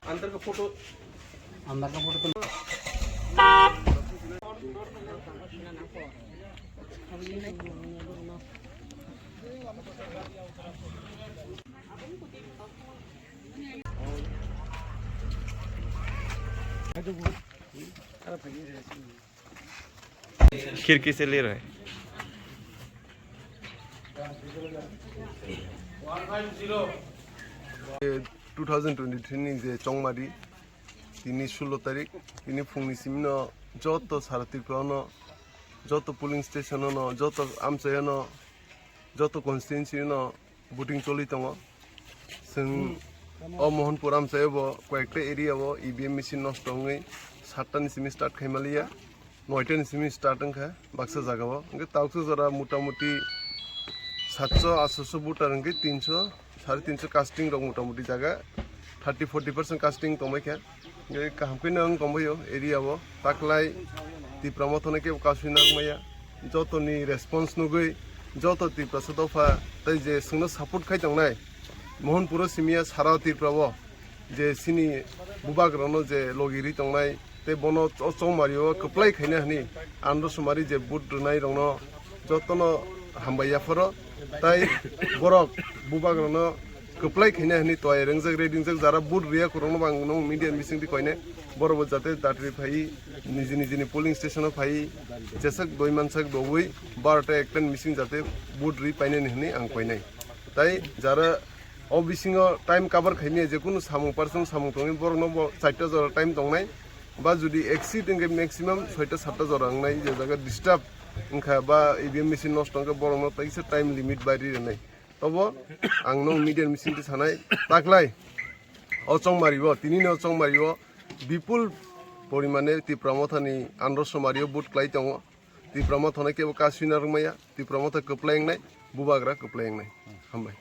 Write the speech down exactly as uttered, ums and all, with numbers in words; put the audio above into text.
अंदर का फोटो, अंदर का फोटो तो खिड़की से ले रहा है। Two thousand twenty-three ni je chongmari, tini sullo tarik, tini phungni simino joto sara Tripura no, joto polling station no, joto amchai no, joto constituency no voting choli tongo. Chwng o Mohanpur amchaio bo koyekta area o E V M machine nosto wngwi satta ni simi start khaimaliya, noita ni simi start wngkha baksa jagao. Hwnkhe tauksa jora motamuti satso atsho voter hwnkhe tinso, sare tinso casting rok motamuti jaga thirty forty percent casting tongbaikha. Hwnkhe kaham khe no wng tongbaio area o. Taklai Tipra Motha no kebo kasui narwkmaya. Jotoni response nugwi joto Tiprasa dopha tei je chwngno support khai tongnai Mohanpuro simiya sara Tripura o je chini bubagrano je logi ri tongnai tei bono o chongmario kwplai khaina hwnwi andro sumari je vote rwnairokno jotono hambai yapharo tei borok bubagrano kwplai khaina hwnwi toyai rwngjak, ready wngjak, jara vote rwya kwrwngno bo ang nw media ni bisingtwi koinai. Borok bo jate datri phai, niji nijini polling station o phai, jeswk doi mansak dogwi barota ekta ni bising jate vote rwi painani hwnwi ang koinai. Tai jara o bisingo time cover khaimya, jekunu samung person samung tongwi borokno bo charta jora time tongnai, ba judi exceed wngkhe maximum soita satta jora wngnai, je jaga disturb wngkha ba E V M machine nosto wngkha borokno teisa time limit bai ri rwnai. Tobo ang nw media ni bisingtwi sanai, taklai o chongmario, tinini o chongmario bipul porimane Tipra Mothani andro sumario vote klai tongo. Tipra Mothano kebo kasui narwkmaya, Tipra Motha kwplai wngnai, bubagra kwplai wngnai. Hambai.